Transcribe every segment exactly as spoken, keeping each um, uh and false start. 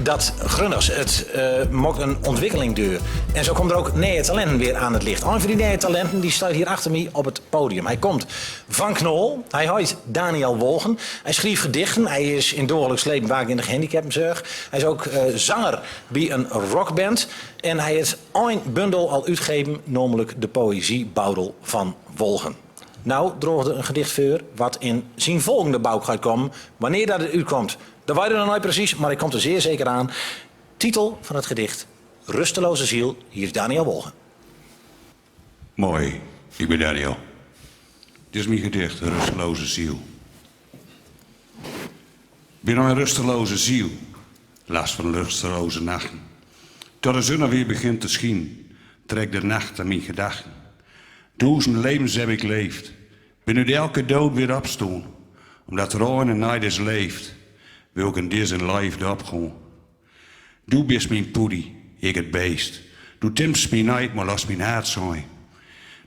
Dat Grunners, het eh, maakt een ontwikkeling door. En zo komen er ook nieuwe talenten weer aan het licht. Een van die nieuwe talenten die staat hier achter mij op het podium. Hij komt van Knol, hij heet Daniel Wolgen. Hij schrijft gedichten, hij is in dagelijks leven werk in de gehandicaptenzorg. Hij is ook eh, zanger bij een rockband. En hij heeft een bundel al uitgegeven, namelijk de poëziebundel van Wolgen. Nou, droeg er een gedicht voor wat in zijn volgende boek gaat komen. Wanneer dat het uitkomt, dat weten we nog niet precies, maar ik kom er zeer zeker aan. Titel van het gedicht: Rusteloze ziel. Hier is Daniel Wolgen. Mooi, ik ben Daniel. Dit is mijn gedicht, Rusteloze ziel. Bin een rusteloze ziel, last van rusteloze nachten. Tot de zon weer begint te schijnen, trekt de nacht aan mijn gedachten. Duizend levens heb ik leefd, bin uit elke dood weer opstaan, omdat er een night is leefd, wil ik in deze leefde opgaan. Du bist mijn poedie, ik het beest. Du timst mij niet, maar los mijn hart zijn.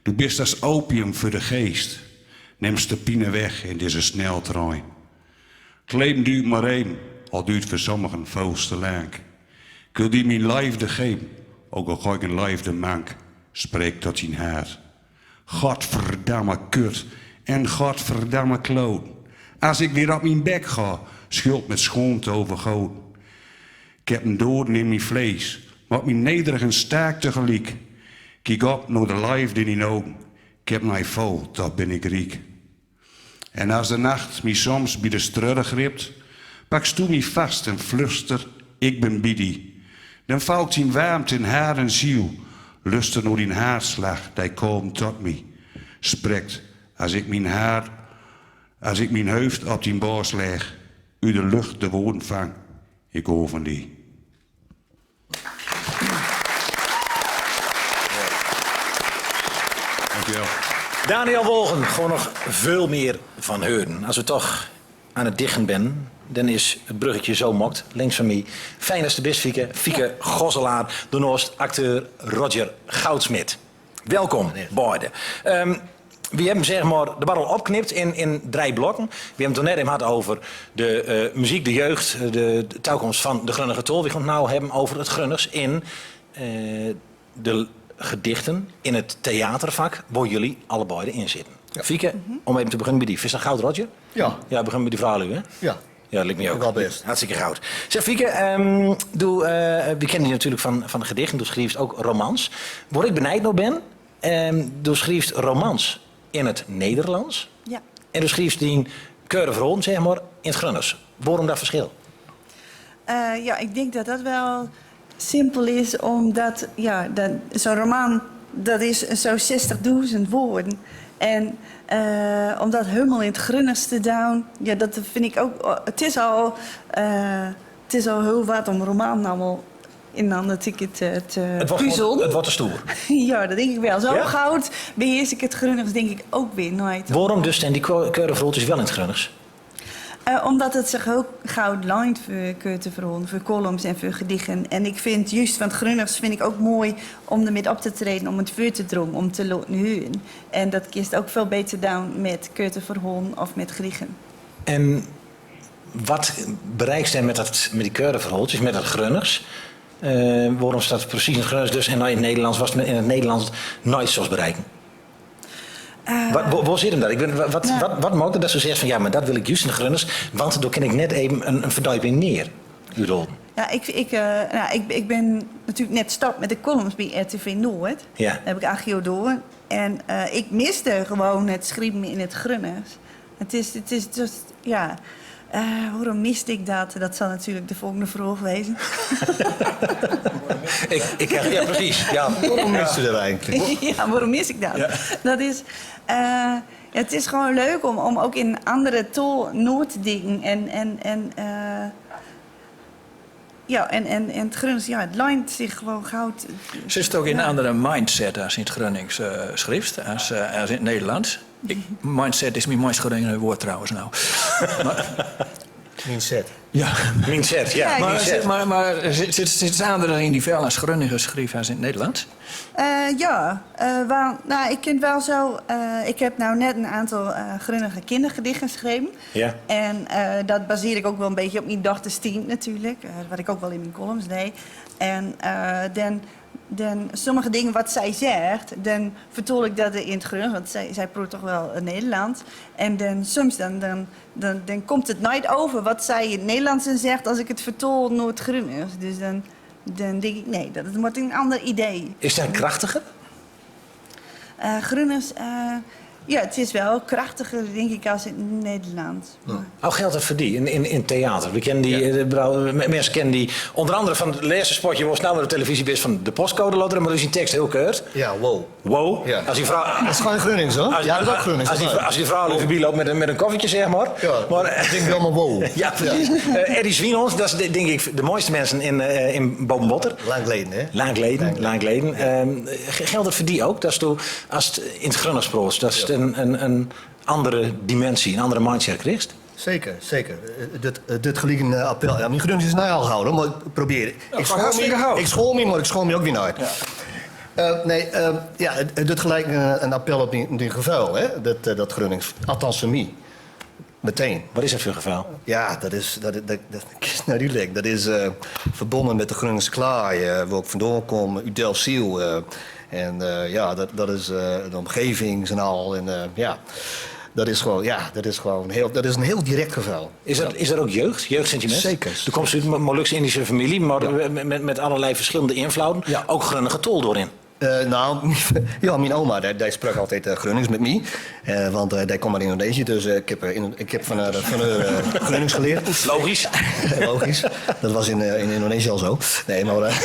Du bist als opium voor de geest, nemst de pine weg in deze sneltrein. Het leven duurt maar even, al duurt voor sommigen veel te lang. Ik wil die mijn leefde geven, ook al ga ik in leefde mank, spreek tot dien hart. Godverdamme kut en godverdamme kloot. Als ik weer op mijn bek ga, schuld met schaamte overgoot. Ik heb een doden in mijn vlees, maar op mijn nederig en sterk tegelijk. Kiek op naar de leefde in dien ogen. Ik heb mij vol, toch ben ik riek. En als de nacht mij soms bij de strudde gript, pakst du mij vast en fluster: ik ben bij die. Dan valt dien warmte in hart en ziel, luister naar dien hartslag, die komt tot mij. Spreekt, als ik mijn hart, als ik mijn hoofd op dien borst leg, uit de lucht de woorden vang: ik hou van die. Dankjewel. Daniel Wolgen, gewoon nog veel meer van heuren. Als we toch aan het dichten ben, dan is het bruggetje zo mokt. Links van mij, fijn dat de bist, Fieke. Fieke Gosselaar, daarnaast acteur Roger Goudsmit. Welkom, beide. Ehm, we hebben, zeg maar, de barrel opgeknipt in, in drie blokken. We hebben het net even gehad over de eh, muziek, de jeugd, eh, de, de toekomst van de Grunniger Tol. We gaan het nou hebben over het Grunners in eh, de gedichten, in het theatervak, waar jullie allebei in zitten. Fieke, om even te beginnen bij die. Is dat goud, Roger? Ja. Ja, begin met die vraag, hè? Ja. Ja, dat lijkt mij ook. Wel best. Hartstikke goud. Zeg, Fieke, ehm, doe, eh, we kennen je natuurlijk van, van de gedichten, doe schrijft ook romans. Waar ik benijd naar ben, ehm, doe schrijft romans in het Nederlands. Ja. En doe schrijft die korte verhalen, zeg maar, in het Grunners. Waarom dat verschil? Eh, ja, ik denk dat dat wel simpel is, omdat, ja, dat, zo'n roman, dat is zo'n zestigduizend woorden. En eh, om dat helemaal in het Grunners te doen, ja, dat vind ik ook, het is al, eh, het is al heel wat om roman allemaal in een ander ticket te, te puzzelen. Het wordt te stoer. Ja, dat denk ik wel. Zo goud beheers ik het Grunners denk ik ook weer nooit. Waarom dus dan die korte verhaaltjes wel in het Grunners? Eh, omdat het zich heel goud lijnt voor korte verhalen, voor columns en voor gedichten. En ik vind juist van het Grunners vind ik ook mooi om ermee op te treden, om het voor te dromen, om te laten huren. En dat kun je ook veel beter doen met korte verhalen of met gedichten. En wat bereikst du dan met, dat, met die korte verhaaltjes, met dat Grunners? Eh, waarom staat precies in het Grunners dus en niet in het Nederlands? Was het in het Nederlands nooit zoals bereiken? Eh, wat, waar, waar zit hem dat? Ik ben, wa- wat, ja. wat, wat maakt het dat ze zegt van ja, maar dat wil ik juist in de Grunners, want daar kan ik net even een, een verdieping neer uithalen? Ja, ik, ik, eh, nou, ik, ik ben natuurlijk net gestart met de columns bij R T V Noord. Ja. Dat heb ik acht jaar gedaan. En eh, ik miste gewoon het schrijven in het Grunners. Het is, het is just, ja. Eh, waarom miste ik dat? Dat zal natuurlijk de volgende vraag wezen. Ik, ik krijg, ja, precies. Ja. Waarom miste we dat eigenlijk? Ja, waarom mis ik dat? Ja. Dat is, eh, het is gewoon leuk om, om ook in andere taal na te denken. En, en, en, eh, ja, en, en, en het Grunners, ja, het lijnt zich gewoon goud. Zit het ook in een andere mindset als in het Grunnings eh, schrijft, als, eh, als in het Nederlands? Ik, mindset is mijn meest Groningen woord trouwens nou. Maar Mindset. Ja. Mindset, ja. Ja, maar, mindset. Maar, maar zit, zit, zit Sandra in die vel als Groningen geschreven als in het Nederlands? Eh, ja, eh, wel, nou, ik vind wel zo, eh, ik heb nou net een aantal eh Groningen kindergedichten geschreven. Ja. En eh, dat baseer ik ook wel een beetje op mijn dochter Stien natuurlijk, eh, wat ik ook wel in mijn columns deed. En eh, dan, dan sommige dingen wat zij zegt, dan vertol ik dat in het Groningen, want zij, zij proot toch wel het Nederlands. En dan soms dan, dan, dan, dan komt het nooit over wat zij in het Nederlands dan zegt als ik het vertol naar het Groningen. Dus dan, dan denk ik, nee, dat, het wordt een ander idee. Is dat krachtiger? Eh, Groningen, eh, ja, het is wel krachtiger, denk ik, als in het Nederlands. Hoe geldt dat voor die in, in, in theater? We kennen die, eh, brouw- me- mensen kennen die onder andere van het laatste spotje, waar ze nou weer op televisie is, van de postcode loterij, maar dus in tekst heel kort. Ja, wow. Wow. Ja. Als die vrouw, dat is gewoon Groningen, hoor. Als, ja, dat is ook Groningen, als die, als die vrouw even voorbij loopt met een, met een koffietje, zeg maar. Ja, maar ik denk wel maar wow. Ja, precies. Eh, Eddie Swinons, dat is de- denk ik de mooiste mensen in, eh, in Boven Botter. Lang geleden, hè? Lang geleden, lang geleden. Ehm, ge- geldt het voor die ook? Dat is toen, als het in het Groningen sproos, dat is een, een, een andere dimensie, een andere mindset krijgt. Zeker, zeker. Eh, dit, eh, dit geliek een eh, appel. Ja, mijn Groningen is nou al gehouden, maar ik probeer. Ik school me, ik school me, maar ik school me ook weer nooit. Eh, nee, eh, ja, het, het doet gelijk een, een appel op die, die gevuil, hè? Dat, eh, dat Gronings. Althans voor mij. Meteen. Wat is dat voor gevuil? Ja, dat is, dat, dat, dat, nou, die lik. Dat is eh, verbonden met de Groningse klaai, eh, waar ik vandaan kom, uit Delfzijl. Eh, en eh, ja, dat, dat is eh, de omgeving en al. En eh, ja, dat is gewoon, ja, dat is gewoon heel, dat is een heel direct geval. Is dat, is dat ook jeugd, jeugdsentiment? Zeker. Du kommst uit een Molukse-Indische familie, maar met, met, met allerlei verschillende invloeden, ook Groningen tol doorin. Eh, nou, ja, mijn oma, die, die sprak altijd eh, Gronings met mij. Eh, want eh, die komt uit Indonesië, dus eh, ik heb, eh, in, ik heb van haar, van haar eh, Gronings geleerd. Logisch. Logisch. Dat was in, eh, in Indonesië al zo. Nee, maar... eh,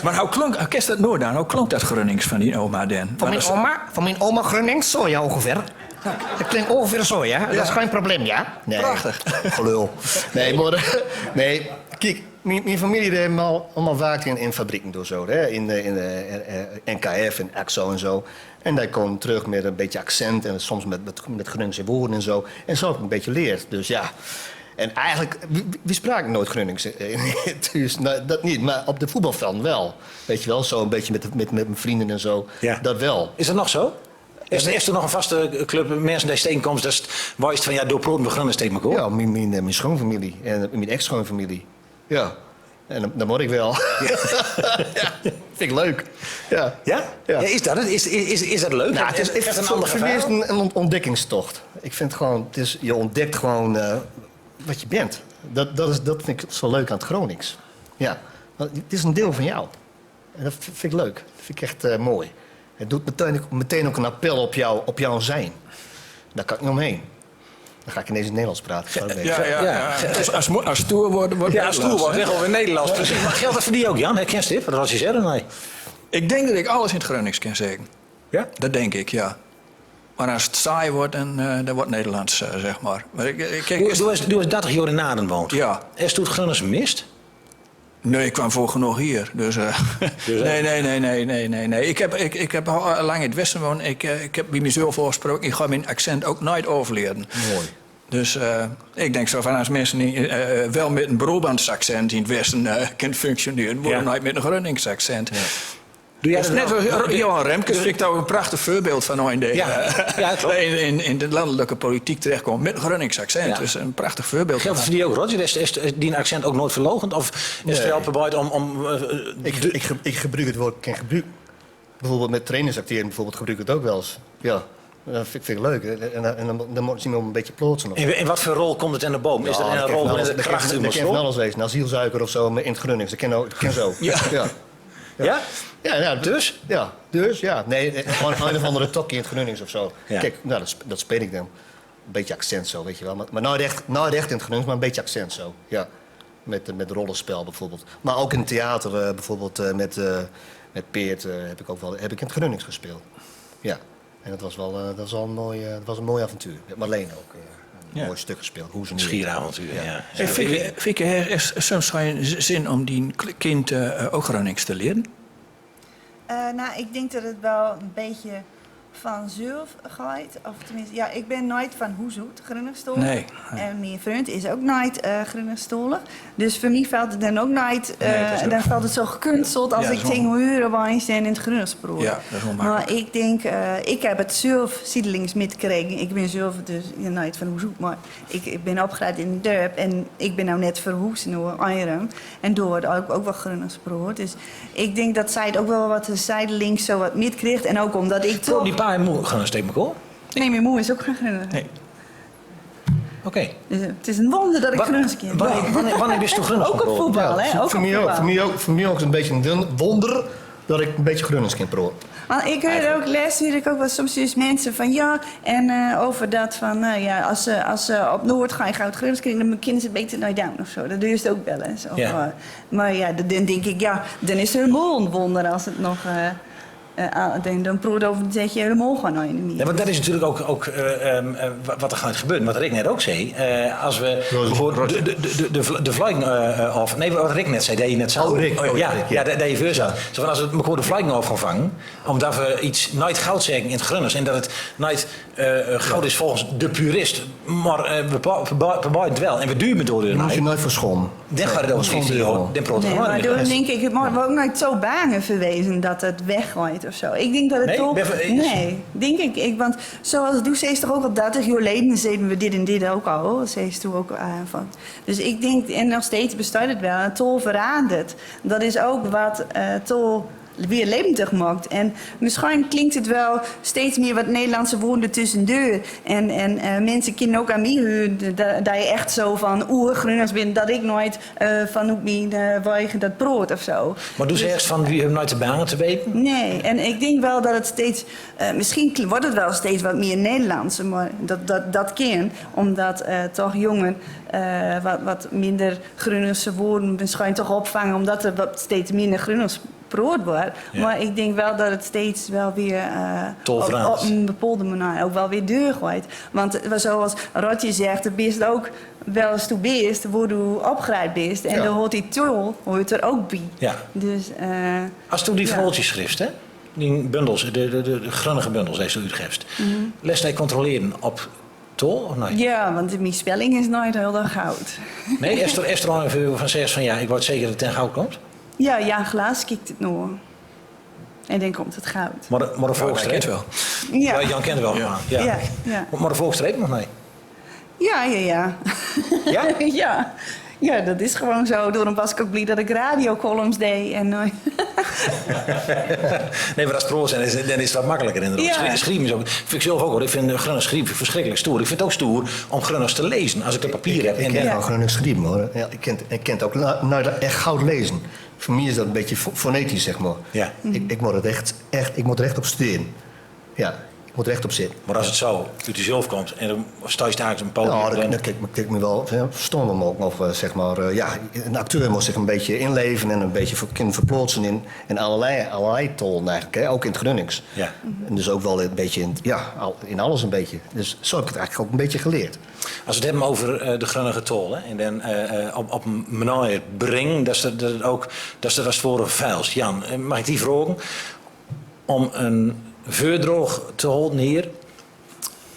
Maar hoe klonk, ik ken dat nooit aan, hoe klonk dat Gronings van die oma dan? Van mijn oma, van mijn oma Gronings, zo ja, ongeveer. Het klinkt ongeveer zo, ja? Dat is geen probleem, ja? Nee. Prachtig. Gelul. Nee, maar, eh, nee. Kijk, mijn, mijn familie die hebben al, allemaal werkt in, in fabrieken door zo, hè? In, eh, in eh, eh, N K F en Akzo en zo. En die komen terug met een beetje accent en soms met, met, met Groningse woorden en zo. En zo heb ik een beetje geleerd. Dus ja. En eigenlijk, we, we spraken nooit Gronings. Dus, nou, dat niet, maar op de voetbalveld wel. Weet je wel, zo een beetje met, met, met mijn vrienden en zo. Ja. Dat wel. Is dat nog zo? Is, is er nog een vaste club mensen die steen komt, dat is het wijst van, ja, door proten we Gronings tegen elkaar? Ja, mijn, mijn, eh, mijn schoonfamilie en mijn ex-schoonfamilie. Ja. En dan, dan moet ik wel. Ja, vind ik leuk. Ja. Ja? Ja. Ja, is dat het? Is, is, is, is dat leuk? Nou, het is, het is een ander verhaal. Voor mij is het een, een ont- ontdekkingstocht. Ik vind gewoon, het is, je ontdekt gewoon eh, wat je bent. Dat, dat, is, dat vind ik zo leuk aan het Gronings. Ja, want het is een deel van jou. En dat v- vind ik leuk. Dat vind ik echt eh, mooi. Het doet meteen, meteen ook een appel op, jou, op jouw zijn. Daar kan ik niet omheen. Dan ga ik ineens in het Nederlands praten. Is ook leuk. Ja, ja, ja. Als, als, mo- als stoer worden, wordt Ja, als stoer Nederlands, wordt, hè? Zeggen we Nederlands. Precies. Maar geldt dat voor die ook, Jan? Herkenst dit? Wat was je zeggen? Nee. Ik denk dat ik alles in het Gronings kan zeggen. Ja? Dat denk ik, ja. Maar als het saai wordt, dan, eh, dan wordt het Nederlands, eh, zeg maar. Maar ik, ik, kijk, Du, du hast, du hast dertig jaar in Naarden woont. Ja. Hast du het Gronings mist? Nee, ik kwam voor genoeg hier. Dus, eh, nee, nee, nee, nee, nee, nee, nee. Ik heb, ik, ik heb al lang in het westen woon. Ik, eh, ik heb bij mezelf afgesproken, ik ga mijn accent ook nooit overleren. Mooi. Dus eh, ik denk zo van, als mensen niet, eh, wel met een Brabants accent in het westen eh kunnen functioneren, waarom nooit met een Gronings accent? Ja. Doe jij dat net wel? Johan Remkes vind ik daar ook een prachtig voorbeeld van, in de, ja, eh, ja, klopt, in, in, in de landelijke politiek terechtkomt met een Gronings accent. Ja. Dus een prachtig voorbeeld. Geldt het voor die ook, Roger? Is, is, is die accent ook nooit verlogend? Of is het wel probeerd om, om eh, Ik, ge- ik, ge- ik gebruik het woord, ik gebruik bijvoorbeeld met trainers acteren, bijvoorbeeld, gebruik ik het ook wel eens. Ja. Dat vind, vind ik leuk. En, en, en dan, dan moet je hem een beetje plaatsen of zo. In, in wat voor rol komt het in de boom? Is dat in een rol waarin de kracht in moet worden? Dat kan van alles wezen. Een asielzoeker of zo, maar in het Gronings. Dat kan ook, dat kan zo. Ja. Ja. Ja? Ja, ja, dus? Ja, dus, ja. Nee, eh, gewoon een of andere tokkie in het Gronings of zo. Ja. Kijk, nou, dat, sp- dat speel ik dan. Een beetje accent zo, weet je wel. Maar, maar nooit echt, nooit echt in het Gronings, maar een beetje accent zo. Ja. Met, eh, met rollenspel bijvoorbeeld. Maar ook in theater, eh, bijvoorbeeld eh, met, eh, met Peert eh, heb ik ook wel heb ik in het Gronings gespeeld. Ja. En dat was wel, eh, dat was wel een mooi, eh, dat was een mooi avontuur. Met Marleen ook eh, een mooi stuk gespeeld. Hoe ze nu Schieravontuur, ja. Hey, Fieke, Fieke, he- is soms geen z- zin om die kle- kind eh, eh, ook Gronings te leren? Eh, nou, ik denk dat het wel een beetje Vanzelf geit, of tenminste, ja, ik ben nooit van hoes oet Gronningstaolig. Nee, nee. En mijn vriend is ook nooit eh Gronningstaolig. Dus voor mij valt het dan ook nooit, eh, Nee, dat is ook dan valt het zo gekunsteld als Ja, ik dat is wel tegen uren opeens en in het Gronningspraat. Ja, dat is wel Maar makkelijk. ik denk, eh, ik heb het zelf zijdelings mitgekregen. Ik ben zelf dus ja, nooit van hoes oet, maar ik, ik ben opgegroeid in het dorp en ik ben nou net verhuisd naar Eirum. En door had ik ook wel Gronningspraat. Dus ik denk dat zij het ook wel wat zijdelings zo wat mitkreeg. En ook omdat ik Praot toch die pa en moe Grunners tegen elkaar? Nee, mijn moe is ook geen Grunner. Nee. Oké. Dus, eh, het is een wonder dat ik Wa- Grunners ken. Wanneer, wanneer, wanneer bist du Grunners Ook op voetbal, hè? Ook op Voor mij ook, voetbal. voor mij ook, voor mij ook een beetje een won- wonder dat ik een beetje Grunners kan praten. Want ik hoor Eigenlijk. ook les, hoor ik ook wel soms dus mensen van ja, en eh, over dat van, nou ja, als ze, als ze op Noord gaan, gaan het Grunners krijgen, dan kunnen ze beter naar down of zo. Dat duurt ook wel eens. Of, Ja. eh, maar ja, dan dan denk ik, ja, dan is het helemaal een wonder als het nog eh, eh, ah, dan, dan praot over dat je helemaal gewoon nooit meer. Ja, want dat is natuurlijk ook, ook eh, ehm, eh, wa- wat er gaat gebeuren. Wat Rick net ook zei. Eh, als we Roger, bijvoorbeeld Roger. de, de, de, de, de vl- de vluiting eh, eh, af. Nee, wat Rick net zei, deed je net zo. Oh, Rick, oh, ja, Rick, ja. Ja, dat deed je veur zat. Zo van als we bijvoorbeeld de vluiting af gaan vangen, omdat we iets nooit goud zeggen in het Grunners en dat het nooit eh, eh, goud is volgens de purist, maar eh, we pa- we ba- we bouwen het wel en we duwen door de Daar moet je nacht. nooit voor schoon. Dan gaat het over Schoon iets die deel. gewoon. Dan praat Nee, gewoon maar niet door, meer. denk ik, het moet ook nooit zo bang verwezen dat het weggooit of zo. Ik denk dat het Nee, toch. ben ver- is- Nee, denk ik, ik. Want zoals doe zei toch ook al dertig jaar geleden, zeiden we dit en dit ook al. Zei toen ook eh, van. Dus ik denk, en nog steeds bestaat het wel, het tol verandert. Dat is ook wat eh tol weer levendig maakt. En misschien klinkt het wel steeds meer wat Nederlandse woorden tussendoor. En, en eh, mensen kunnen ook aan mij huren dat, dat je echt zo van oer-Grunners bent, dat ik nooit eh, van op mijn eh, wegen dat praot of zo. Maar doe Dus- zegt van, we hebben nooit de banen te weten. Nee, en ik denk wel dat het steeds, eh, misschien kl- wordt het wel steeds wat meer Nederlands, maar dat, dat, dat kan, omdat eh, toch jongen eh, wat, wat minder Grunners woorden misschien toch opvangen, omdat er wat steeds minder Grunners praot wordt. Ja. Maar ik denk wel dat het steeds wel weer eh, Tol op, verandert. op een bepaalde manier ook wel weer duur gooit. Want eh, zoals Rotje zegt, het best ook wel eens toe best, waar doe opgeleid best. En Ja. dan hoort die tol, hoort er ook bij. Ja. Dus, eh, Als doe die ja. verhaaltjes schrijft, hè? Die bundels, de, de, de, de Grunnige bundels, die ze uitgeeft. Mhm. Lest hij controleren op tol, of nee? Ja, want mijn spelling is nooit heel erg goud. Nee, is er, is er al even van zegt van ja, ik word zeker dat het ten goud komt? Ja, ja, glaas kijkt het nog. En dan komt het goud. Maar de, maar de Ja, volgstreep? Jan kent wel. Ja. Ja, Jan kent wel. Ja. Maar, ja. Ja, ja. Maar de volgstreep nog niet? Ja, ja, ja. Ja? Ja. Ja, dat is gewoon zo. Daarom was ik ook blij dat ik radiocolumns deed. En, eh, Nee, maar als pro zijn, is, dan is het wat makkelijker inderdaad. Ja. Schrie- Schrijven is ook, vind ik zelf ook hoor. Ik vind Grunners schrijven verschrikkelijk stoer. Ik vind het ook stoer om Grunners te lezen als ik het papier heb. Ik en ken Ja. wel Grunners schrijven hoor. Ja, ik ken, ik ken het ook. Nou, nou, dat echt goud lezen. Voor mij is dat een beetje fo- fonetisch, zeg maar. Ja. Ik, ik moet het echt, echt, ik moet er echt op studeren. Ja, ik moet er echt op zitten. Maar als het zo uit jezelf komt en dan sta je straks een podium, Ja, dan dan kijk, kijk me wel, ja, stom wel maken of eh, zeg maar, eh, ja, een acteur moet zich een beetje inleven en een beetje ver- kunnen verplaatsen in, in allerlei, allerlei talen eigenlijk, hè, ook in het Grunnings. Ja. En dus ook wel een beetje in, ja, al- in alles een beetje. Dus zo heb ik het eigenlijk ook een beetje geleerd. Als we het hebben over eh, de Grunnige tol, hè, en dan eh, eh, op, op een manier brengen, dat ze dat ook, dat ze dat als het ware vuilst. Jan, eh, mag ik die vragen? Om een veurdraog te houden hier.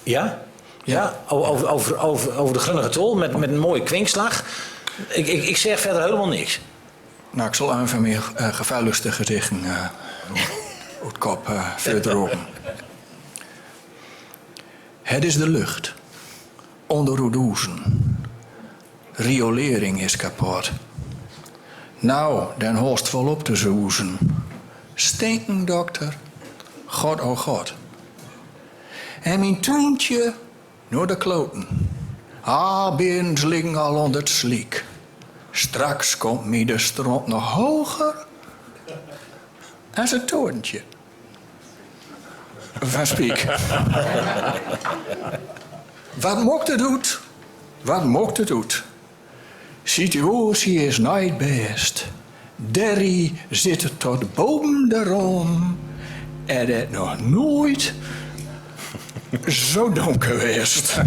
Ja? Ja. Ja, o- over, over, over, over de Grunnige tol met, met een mooie kwinkslag. Ik, ik, ik zeg verder helemaal niks. Nou, ik zal een van mijn eh, gevaarlijkste gedichten eh, op kop eh, veurdragen. Het is de lucht. Onder oer doezen. Riolering is kapot. Nou, den host vol op te zoezen. Stinken dokter, god o god. En mijn tuintje naar de kloten. Ah, berens liggen al onder het sliek. Straks komt mij de stront nog hoger als het torentje van Spiek. Wat maakt het oet? Wat maakt het oet? Situatie is nooit best. Derry zit tot boven de rom. En het nog nooit zo donker west.